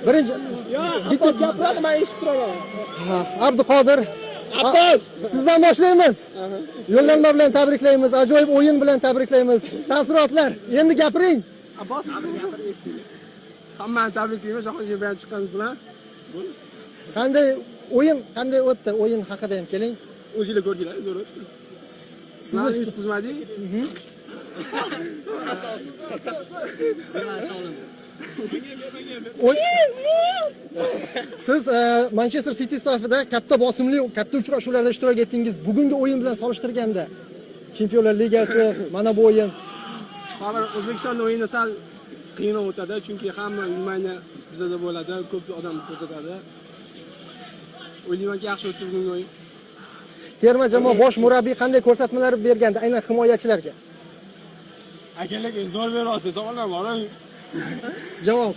Birinchi Bitta gapiradi, men eshitib turaman. Ha, Abduqodir Abbos! Sizdan boshlaymiz. Yo'llanma bilan tabriklaymiz, ajoyib o'yin bilan tabriklaymiz. Taassurotlar. Endi gapiring. Abbos hammani tabriklayman, jahon chempionati chiqqaningiz bilan. Qanday o'yin, qanday o'tdi? O'yin haqida ham keling. O'zinglar ko'rdinglar, zo'r o'tdi. Sizni Sizni yutqizmadik. Siz Manchester City safida katta bosimli, katta uchrashuvlarda ishtirok etdingiz. Bugungi o'yin bilan solishtirganda Chempionlar Ligasi, mana bu o'yin. Hozir O'zbekistonda o'yini sal qiyinroq o'tadi, chunki hamma внимание bizada bo'ladi, ko'p odam ko'rsatadi. O'ylaymanki, yaxshi o'tdi bugungi o'yin. Terma jamoa bosh murabbiy qanday ko'rsatmalar bergandi aynan himoyachilarga? Akalar, zo'r berasiz, savollar bor. Javob.